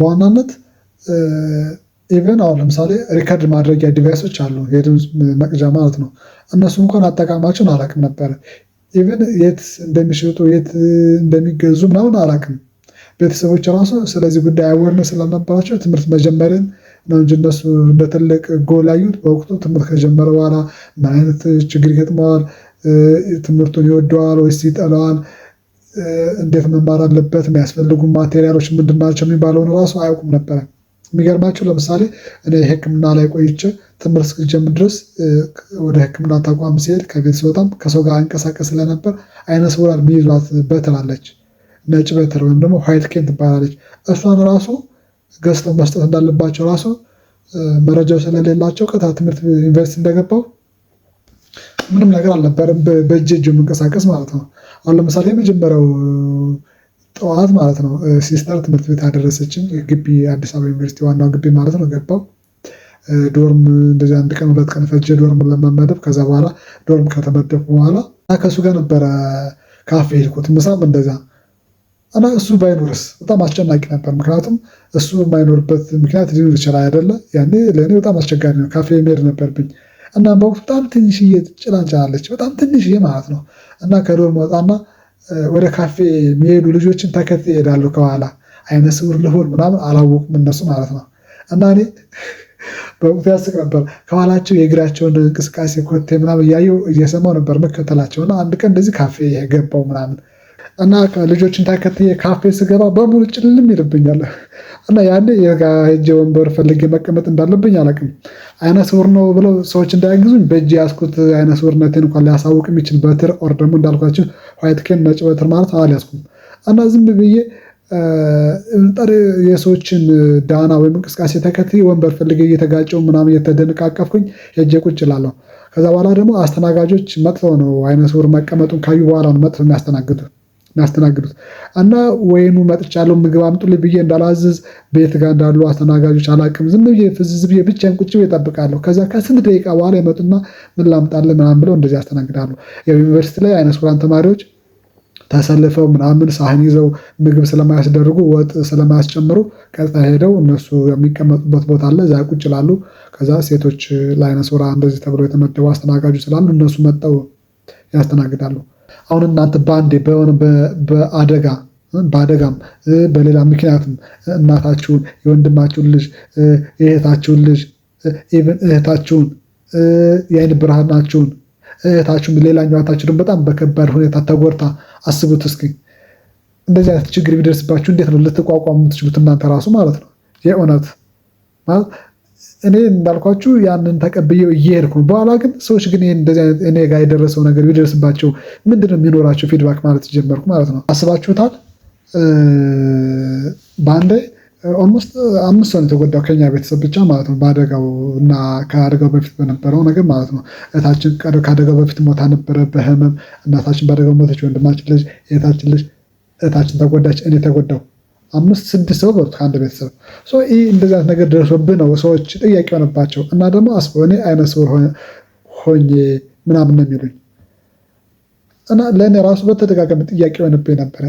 በዋናነት even አሁን ለምሳሌ record ማድረጊያ device ኦች አሉ፣ የድምፅ መቅጃ ማለት ነው። እነሱ እንኳን አጠቃቀማቸውን አላውቅም ነበረ። Even የት እንደሚሸጡ፣ የት እንደሚገዙ ምናምን አላውቅም። ቤተሰቦች ራሱ ስለዚህ ጉዳይ awareness ስላልነበራቸው ትምህርት መጀመርን ነው እንጂ እነሱ እንደ ትልቅ ጎል ያዩት፣ በወቅቱ ትምህርት ከጀመረ በኋላ ምን አይነት ችግር ይገጥመዋል፣ ትምህርቱን ይወደዋል ወይስ ይጠላዋል፣ እንዴት መማር አለበት፣ የሚያስፈልጉ material ኦች ምንድን ናቸው የሚባለውን ራሱ አያውቁም ነበረ። የሚገርማችሁ ለምሳሌ እኔ ሕክምና ላይ ቆይቼ ትምህርት እስክጀምር ድረስ ወደ ሕክምና ተቋም ሲሄድ፣ ከቤት ስወጣም ከሰው ጋር አንቀሳቀስ ስለነበር አይነ ስውራን የሚይዟት በትር አለች። ነጭ በትር ወይም ደግሞ white cane ትባላለች። እሷን ራሱ ገዝተው መስጠት እንዳለባቸው ራሱ መረጃው ስለሌላቸው ቀጥታ ትምህርት ዩኒቨርሲቲ እንደገባው ምንም ነገር አልነበረም። በእጅ እጅ የምንቀሳቀስ ማለት ነው። አሁን ለምሳሌ የመጀመሪያው ጠዋት ማለት ነው፣ sister ትምህርት ቤት አደረሰችኝ። ግቢ፣ አዲስ አበባ ዩኒቨርሲቲ ዋናው ግቢ ማለት ነው፣ ገባው። Dorm እንደዚህ አንድ ቀን 2 ቀን ፈጀ dorm ለመመደብ። ከዛ በኋላ dorm ከተመደብኩ በኋላ ከእሱ ጋር ነበረ ካፌ ሄድኩት። ምሳም እንደዛ። እና እሱ ባይኖርስ በጣም አስጨናቂ ነበር። ምክንያቱም እሱ የማይኖርበት ምክንያት ሊኖር ይችላል አይደለ? ያኔ ለእኔ በጣም አስቸጋሪ ነው። ካፌ መሄድ ነበርብኝ። እና በወቅቱ በጣም ትንሽዬ ጭላንጭል አለች፣ በጣም ትንሽዬ ማለት ነው። እና ከ dorm ወጣና ወደ ካፌ የሚሄዱ ልጆችን ተከትዬ እሄዳለሁ ከኋላ። አይነ ስውር ልሆን ምናምን አላወቁም እነሱ ማለት ነው። እና እኔ በወቅቱ ያስቅ ነበር። ከኋላቸው የእግራቸውን እንቅስቃሴ ኮቴ ምናምን እያየሁ፣ እየሰማሁ ነበር መከተላቸው። እና አንድ ቀን እንደዚህ ካፌ ገባው ምናምን እና ልጆችን ተከትዬ ካፌ ስገባ በሙሉ ጭልም ይልብኛል። እና ያኔ ሄጄ ወንበር ፈልጌ መቀመጥ እንዳለብኝ አላውቅም። አይነ ስውር ነው ብለው ሰዎች እንዳያግዙኝ በእጅ ያዝኩት አይነ ስውርነቴን እንኳን ሊያሳውቅ የሚችል በትር or ደግሞ እንዳልኳቸው white cane፣ ነጭ በትር ማለት፣ አልያዝኩም። እና ዝም ብዬ የሰዎችን ዳና ወይም እንቅስቃሴ ተከትዬ ወንበር ፈልጌ እየተጋጨው ምናምን እየተደነቃቀፍኩኝ ሄጄ ቁጭ እላለሁ። ከዛ በኋላ ደግሞ አስተናጋጆች መጥተው ነው፣ አይነ ስውር መቀመጡን ካዩ በኋላ ነው መጥተው የሚያስተናግዱት። እና ወይኑ መጥቻለሁ ምግብ አምጡልኝ ብዬ እንዳላዝዝ ቤት ጋር እንዳሉ አስተናጋጆች አላውቅም። ዝም ብዬ ፍዝዝ ብዬ ብቻዬን ቁጭ ብዬ እጠብቃለሁ። ከዛ ከስንት ደቂቃ በኋላ ይመጡና ምን ላምጣልህ ምናምን ብለው እንደዚህ ያስተናግዳሉ። ያው ዩኒቨርሲቲ ላይ አይነ ስውራን ተማሪዎች ተሰልፈው ምናምን ሳህን ይዘው ምግብ ስለማያስደርጉ፣ ወጥ ስለማያስጨምሩ ቀጥታ ሄደው እነሱ የሚቀመጡበት ቦታ አለ፣ እዛ ቁጭ ይላሉ። ከዛ ሴቶች ለአይነ ስውራን እንደዚህ ተብለው የተመደቡ አስተናጋጆች ስላሉ እነሱ መጥተው ያስተናግዳሉ። አሁን እናንተ በአንዴ በሆነ በአደጋም በሌላ ምክንያትም እናታችሁን፣ የወንድማችሁን ልጅ፣ የእህታችሁን ልጅ፣ even እህታችሁን፣ የአይን ብርሃናችሁን እህታችሁን፣ ሌላኛው እህታችሁ በጣም በከባድ ሁኔታ ተጎድታ አስቡት እስኪ። እንደዚህ አይነት ችግር ቢደርስባችሁ እንዴት ነው ልትቋቋሙ የምትችሉት እናንተ ራሱ ማለት ነው? የእውነት ማለት እኔ እንዳልኳችሁ ያንን ተቀብዬው እየሄድኩ ነው። በኋላ ግን ሰዎች ግን ይሄን እንደዚህ አይነት እኔ ጋር የደረሰው ነገር ቢደርስባቸው ምንድነው የሚኖራቸው feedback ማለት ጀመርኩ ማለት ነው። አስባችሁታል? በአንዴ almost አምስት ሰው ነው የተጎዳው ከኛ ቤተሰብ ብቻ ማለት ነው። በአደጋው እና ከአደጋው በፊት በነበረው ነገር ማለት ነው። እህታችን ከአደጋው በፊት ሞታ ነበረ በህመም። እናታችን በአደጋው ሞተች። ወንድማችን ልጅ፣ የእህታችን ልጅ፣ እህታችን ተጎዳች፣ እኔ ተጎዳው። አምስት ስድስት ሰው በሉት ከአንድ ቤተሰብ። ይህ እንደዚህ አይነት ነገር ደርሶብህ ነው ሰዎች ጥያቄ ሆነባቸው። እና ደግሞ አስበው፣ እኔ አይነ ስውር ሆኜ ምናምን ነው የሚሉኝ። እና ለእኔ ራሱ በተደጋጋሚ ጥያቄ ሆነብኝ ነበረ።